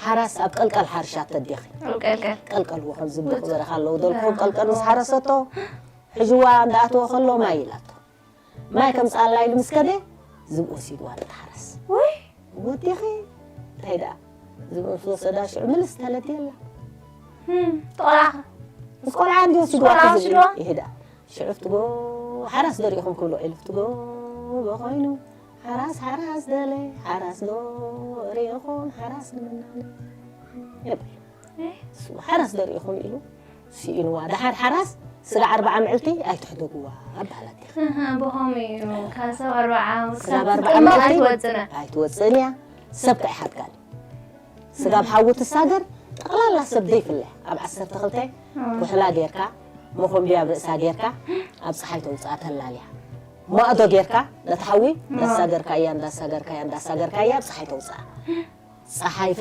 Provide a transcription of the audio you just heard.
ሓራስ ኣብ ቀልቀል ሓርሻ ተዲኺ ኣብ ቀልቀል ቀልቀል ወኸም ዝብልኩ በረኻ ኣለዉ ደልኩ ቀልቀል ምስ ሓረሰቶ ሕጅዋ እንዳኣተወ ከሎ ማይ ኢላቶ ማይ ከም ጻላ ኢሉ ምስ ከደ ዝብኡ ሲድዋ ተሓረስ ወይ ወዲኺ እንታይ ደኣ ዝብኡ ወሰዳ ሽዑ ምልስ ተለት የላ ተቆላኸ ምስ ቆልዓ እንዲ ወሲድዋ ቆልዓ ክብል ወሲድዋ? ይሄዳ ሽዑ ፍትጎ ሓራስ ደሪኹም ክብሎ ኢሉ ፍትጎ በኾይኑ ሓራስ ሓራስ ደለ ሓራስ ዶ ሪኢኹም ሓራስ ንምናለ ይብል ሓራስ ደሪኢኹም ኢሉ ስኢንዋ ደሓር ሓራስ ስጋ ኣርባዓ ምዕልቲ ኣይትሕደግዋ ኣባላት ብኸምኡ እዩ ካብ ሰብ ኣርባዓ ስጋብ ኣርባዓ ጥልመት ምዕልቲ ኣይትወፅነ ኣይትወፅእን እያ ሰብ ከይሓድጋል ስጋብ ሓዊ ትሳገር ጠቕላላ ሰብ ዘይፍለ ኣብ ዓሰርተ ክልተ ኩሕላ ጌርካ መኾንብያ ኣብ ርእሳ ጌርካ ኣብ ፀሓይ ተውፅኣ ተላልያ ማእዶ ጌርካ ነቲ ሓዊ እንዳሳገርካ እያ እንዳሳገርካ እያ እንዳሳገርካ እያ ኣብ ፀሓይ ተውፅኣ ፀሓይ